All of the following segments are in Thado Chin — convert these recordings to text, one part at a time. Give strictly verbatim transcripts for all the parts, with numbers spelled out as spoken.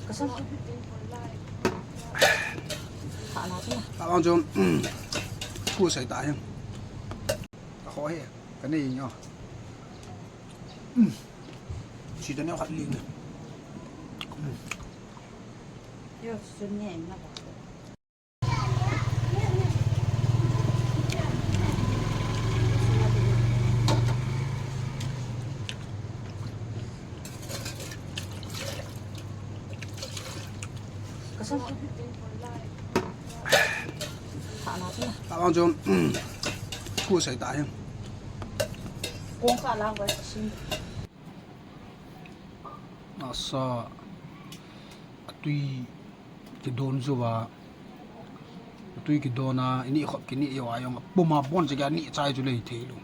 Ka vang chu, um, thu sei ta hi. Ka ho hi, ka nei nyo. Um. Chi ta neo khat ling. Um. Yo, sun ne na ba. Ka vang chu, um, thu sei ta hi. Kong ka lang ba sin. Asa, atui kidon chu ba, atui kidon a, ini khop kini yo ayong, puma bon che ga ni chai chu lei thei lo.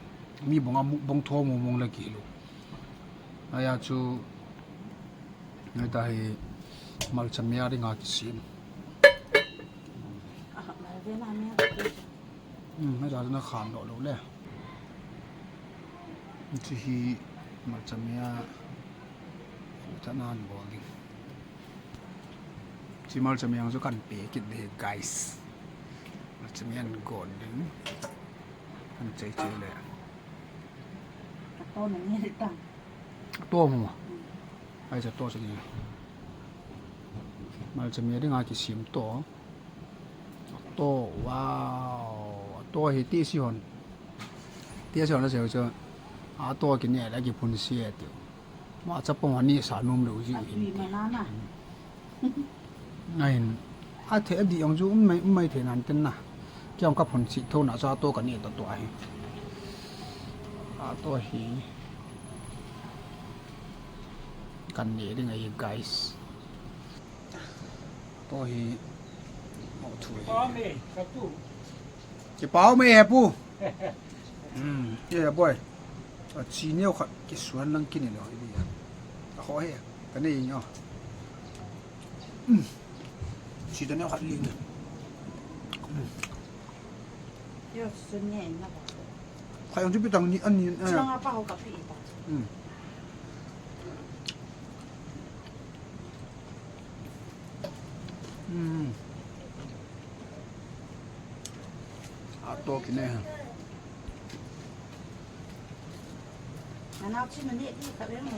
Mi bong a mu, bong tho mo mong le ki lo. Aya chu, ngai ta hi, malcha mia ding a kisim. Aha, mal ve na mia. Hmm, ngai ta na khan lo lo le. Chu hi malcha mia, ta nan bol ding. Chi malcha mia chu kan pe kit de, guys. Malcha mia an gon ding. Kan chei chei le. To na ni ta. To mo. Ai cha to cha ni. Malcha mia ding a kisim to. To, wow. To hi ti si hon. Ti si hon la se chu. A to kine la kiphun si e ti. Ma cha pong ani sa nom lo ji hin. Ai. A the di ong chu um mai, um mai the nan ten na. Kiong ka phun si tho na cha to ka ni ta to ahi. A to hi. Kan ne ding ahi, guys. To hi. Mo thu hi. Kipau me, ka pu. Kipau me he pu. Hmm, yeah, boy. A chi neo khat kisuan lang kini lo hi dia. A ho he. Ka nei nyo. Hmm. Chi ta neo khat ling. Hmm. Yo, sun ne na ba. Khai ang chu pi tang ni an ni. Chang a pa ho ka pi ta. Hmm. Hmm. A to kine ha. Ana chi ma ni ti ka be mo.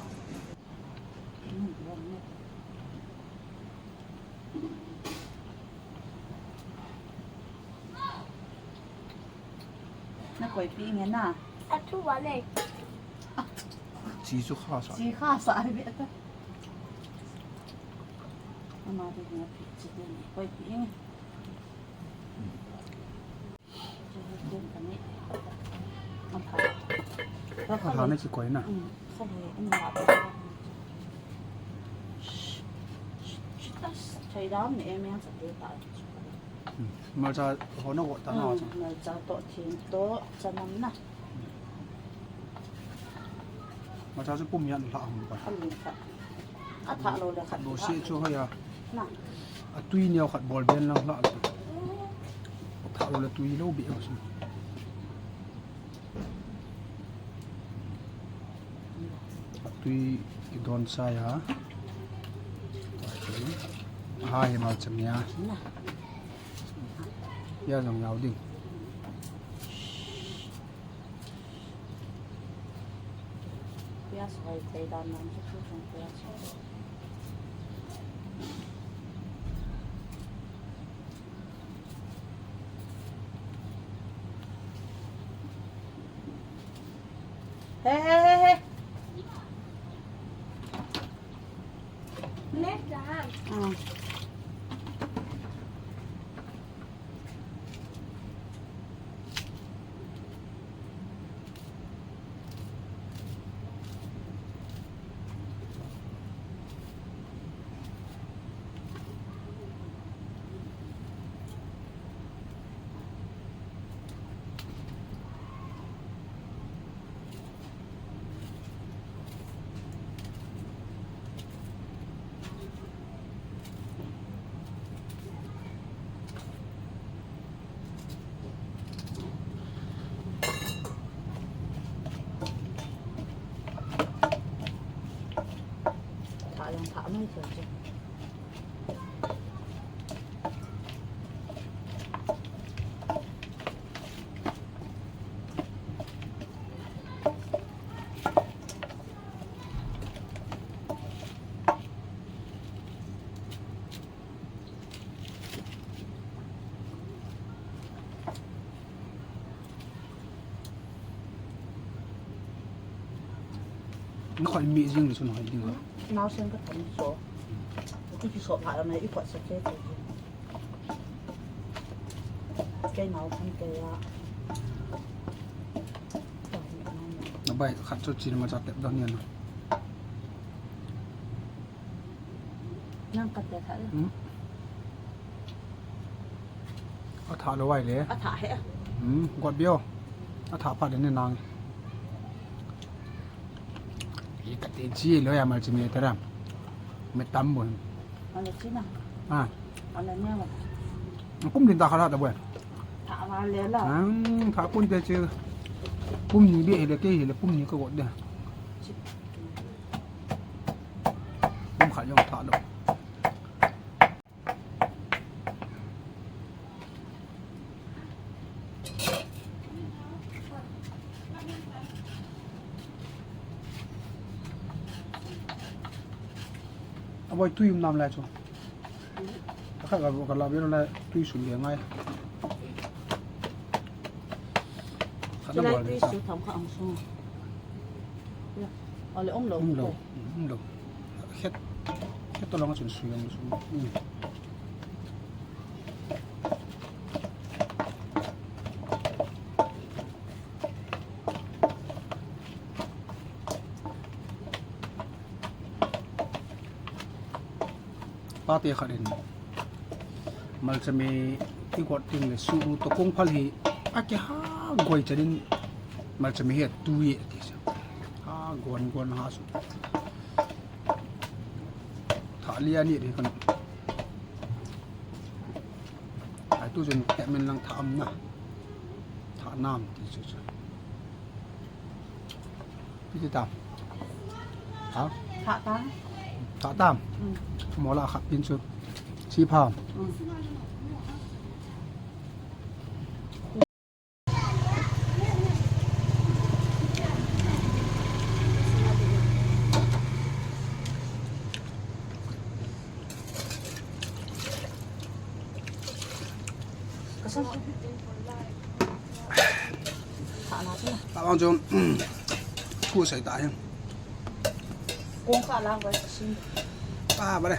Na koi pi nge na. A thu wa le. Chi chu kha sa. Chi kha sa ai be ta. Ama de na pi chi de ni koi pi nge. Ka tha na chi koi na. Malcha ho na go ta na. Malcha to thing to chanam na. Malcha chu pum yan la hum ba. A thah lo le khat. Lo se chu hoiya. Na. A tui neo khat bol ben lang la chu. Thah lo le tui lo be chu. A tui kidon sa ya. Ha hi malcha mia. Na. Ya jong yau ding. Pias hoi thei dan nan chu chu chung pias hoi. He, he, he, he. Next time. Nakhoi mi jing le chun hoi ding a. Nao sen ka tham so. Ki ki so pha na i khoi sa ke. Kei nao tham kei a. Nabai khat chu chin ma cha tep dang nian. Nang ka te tha le. Hmm. A tha lo vai le. A tha he. Hmm, got bio. A tha pha le ni nang. Ika te chi lo ya mal chi me tera. Me tam bo. Ala chi na. Ah. Ala ne ma. Kum din ta khala ta bo. Tha ma le la. Hmm, tha pun te chi. Kum ni be le ke le kum ni ko got de. Kum kha yong tha lo. Aboi tui um nam lai chu. Kha ka ka la bia lai tui su le ngai. Kha da bol tui su tham kha ang su. Ale om lo. Om lo. Om lo. Khet, khet to long chun sui ang sui. Hmm. Pate khat in. Malchame i got ting le su u to kong phal hi a ke ha goi chanin malchame hi tu ye ti sa. Ha gon gon ha su. Tha lia ni ri kan. Ai tu jun ke men lang tha am na. Tha nam ti chu chu. Pi ti ta. Ha? Tha ta. Tha ta. Mm. Mo la khat pin chu. Si pha. Mm. Ka vang chu, um, ku sai ta hin. Kong ka lang bai ka sin. Ah, ba le.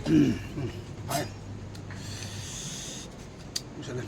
Um, um, bai. Ku sai le.